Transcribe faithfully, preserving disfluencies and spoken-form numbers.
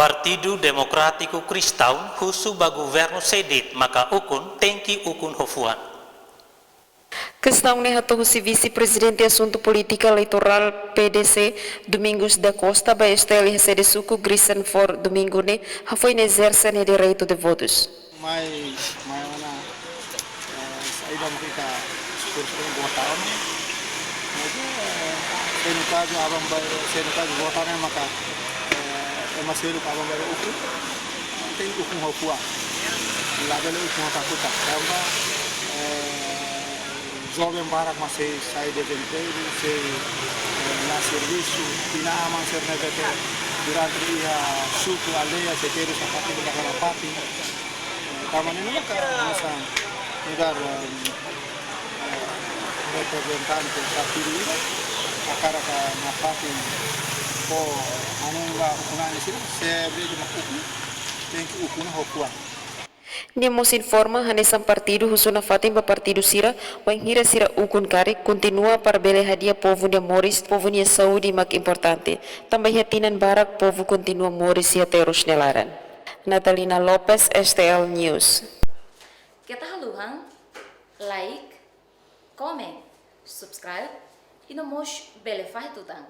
Partidu Demokrátiku Kristaun husu ba governu sei de'it maka ukun tenke ukun ho fuan. Kestaun ne'e hato'o husi Vise-Prezidente Asuntu Polítika Eleitorál, P D C, Domingos da Costa ba S T L iha sede suku Grisan Fort, Domingu ne'e, hafoin ezerse nia direitu de votus. Mai, mai ona, eh, saida maka ita kursu ini buat tahun. Jadi, eh, se no kazu aban-bainrua, se no kazu buat tahun maka, eh, ema seluk aban-bainrua ukun. Tenke ukun ho fuan. Labele ukun ho takutan. Tanba, eh, joven barak mak sei sai dezempregu, sei, eh, la servisu, tinan aman sira ne'ebé ke durante iha suku, aldeia, sei terus nafatin, buka nafatin. Eh, tanba ne'e maka hanesan nu'udar, eh, eh, reprezentante partidu ida, hakarak nafatin fó hanoin ba ukun-na'in sira, se bele mak ukun, tenke ukun ho fuan. Nia mós informa hanesan partidu husu nafatin ba partidu sira, wainhira sira ukun karik, kontinua para bele hadi'a povu nia moris, povu nia saúde mak importante. Tanba iha tinan barak povu kontinua moris iha terus nia laran. Natalina Lopes, S T L News. Keta haluhan, like, comment, subscribe, i no mós bele fahe tutan.